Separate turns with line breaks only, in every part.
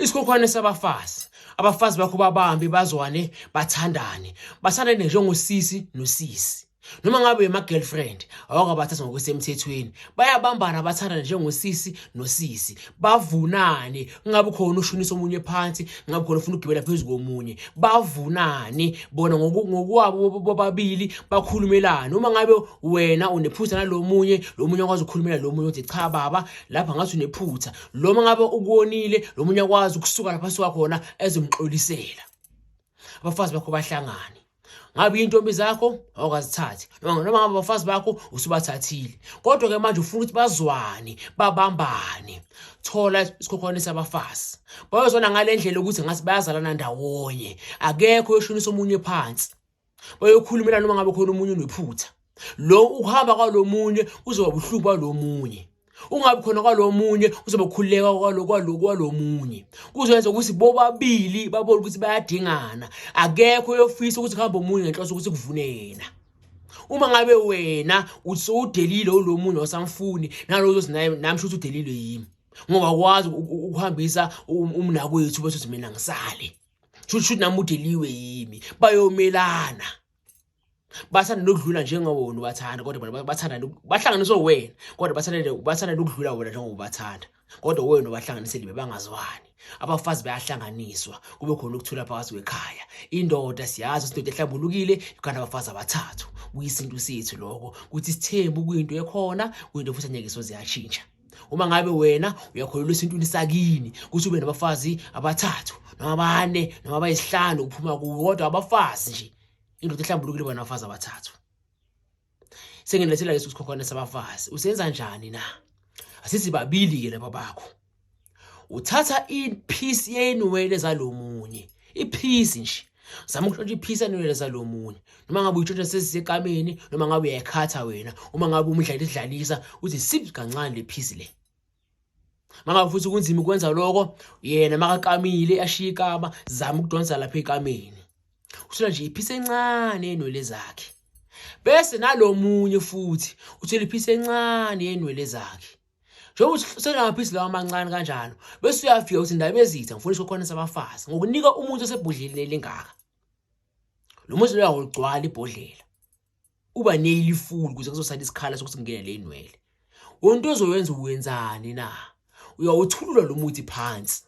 Isikhokhwane sabafazi. Abafazi bakho babambe bazwane bathandane. Bathandane njengosisi nosisi. Noma ngabe ma girlfriend awakabathatha ngokusemthethweni bayabambana bathandane njengosisi nosisi bavunane kungabe khona ushunisa omunye phansi ngabe khona ufuna ukugibela phezu komunye bavunane bona ngokwabo bobabili bakhulumelane uma ngabe wena unephutha nalomunye lo munye akwazi ukukhulumela lo munye uthi cha baba lapha ngathi unephutha lo ngabe ukuwonile lo munye akwazi ukusuka lapha asuka khona ezomxolisela abafazi bakho bahlangane ngabe intombi zakho awukazithathi noma ngabe abafazi bakho usubathathile kodwa ke manje ufuna ukuthi bazwane babambane thola isikhokhwane sabafazi bayozwana ngale ndlela ukuthi ngathi bayazalana ndawonye akekho oyoshonisa omunye phansi bayokhulumela noma ngabe khona omunye unephutha lo ukuhamba kwalomunye kuzoba buhlungu kwalomunye ungabi khona kwalomunye kuzoba khululeka kwalo kwalo kwalomunye kuzoyenza ukuthi bobabili babone ukuthi bayadingana akekho oyofisa ukuthi kuhambe omunye ngenhloso ukuthi kuvune yena uma ngabe wena usudelile ulomunye wasamfuni nalo uzothi naye nami shuthi udelile yimi ngoba akwazi ukuhambisa umnakwethu bese uthi mina ngisale shuthi nami udeliwe yimi bayomelana bathanda nokudlula njengawona ubathanda kodwa bona bathanda bahlanganiswe wena kodwa bathanda bathanda nokudlula wena njengoba ubathanda kodwa wena ubahlanganisile bebangazwani abafazi bayahlanganiswa kube khona ukuthula phakathi kwekhaya indoda siyazi ukuthi indoda ehlambulukile ikhona abafazi abathathu kuyisintu sethu lokho ukuthi isithembu kuyinto ekhona kuyinto futhi angeke soze yashintsha uma ngabe wena uyakholelwa esintwini sakini ukuthi ube nabafazi abathathu noma abane noma abayisihlanu kuphuma kuwe kodwa abafazi nje indoda ehlambulukile iba nabafazi abathathu sengilethela ke isikhokhwane sabafazi usenza njani na asithi babili ke laba bakho uthatha ipiece yenwele zalomunye ipiece nje zama ukuntshontsha ipiece yenwele zalomunye noma ngabe uyitshontsha sesisekameni noma ngabe uyayikhatha wena uma ngabe umdlali idlalisa uthi sip kancane le piece le mangabe futhi kunzima ukwenza lokho yena makakamile ashiye ikama zama ukudonsa lapha ekameni uthola nje iphisi encane yenwele zakhe bese nalomunye futhi uthola iphisi encane yenwele zakhe njengoba usenamaphisi lawa amancane kanjalo bese uyafika uthi ndaba ezitha ngifuna isikhokhwana sabafazi ngokunika umuntu osebhodleleni elingaka lo muntu loyo awuligcwala ibhodlela uba neyili full ukuze kuzosala isikhala sokuthi kungene le inwele wonto ozoyenza uwenzani na uyawuthulula lo muthi phansi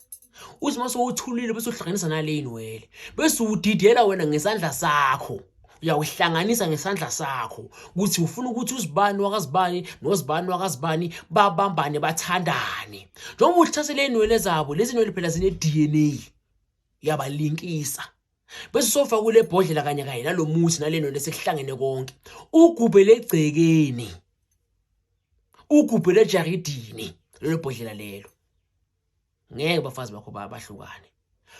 uthi uma sowuthulile bese uhlanganisa nale inwele bese udidela wena ngesandla sakho uyawuhlanganisa ngesandla sakho ukuthi ufuna ukuthi uzibani wakazibani nozibani wakazibani babambane bathandane njengoba uthathe le nwele zabo lezi nwele phela zine-DNA uyabalinkisa bese sofa kule bhodlela kanye kanye nalomuthi naleno lesekuhlangene konke ugubhe legcekeni ugubhe lejaridini lelo bhodlela lelo ngeke bafazi bakho bahlukane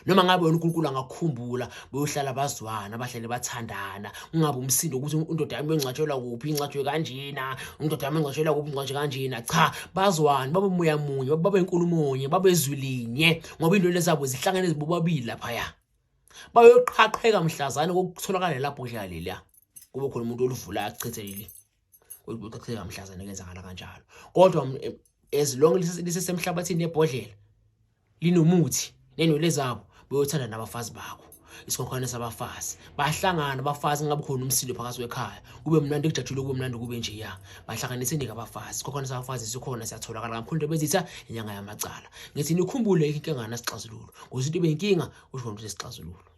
noma ngabe wena uNkulunkulu angakukhumbula boyohlala bazwana bahlale bathandana ungabe umsindo ukuthi indoda yami yongcwatshelwa kuphi ingcwatshwe kanjena indoda yami ingcwatshelwa kuphi ingcwatshwe kanjena cha bazwane babe moya munye babe inkulumo nye babe zwi linye ngoba into lezabo zihlangene zibobabili laphaya bayoqhaqheka mhlazane kokutholakala lapho kudlala leliya kube khona umuntu oluvula achithe leli uqhaqheka mhlazane kenzakala kanjalo kodwa as long lisesemhlabathini nebhodlela linomuthi nenwele zabo beyothanda nabafazi bakho isikhokhwane sabafazi bahlangana abafazi ngabe khona umsindo phakathi kwekhaya kube mnandi kujatshulwe kube mnandi kube nje ya bahlanganiseni ke abafazi isikhokhwane sabafazi sikhona siyatholakala kakhulu into bezitha inyanga yamacala ngithi nikhumbule inkinga ngasixazululo ngokuthi ibe inkinga usho ukuthi sixazululo.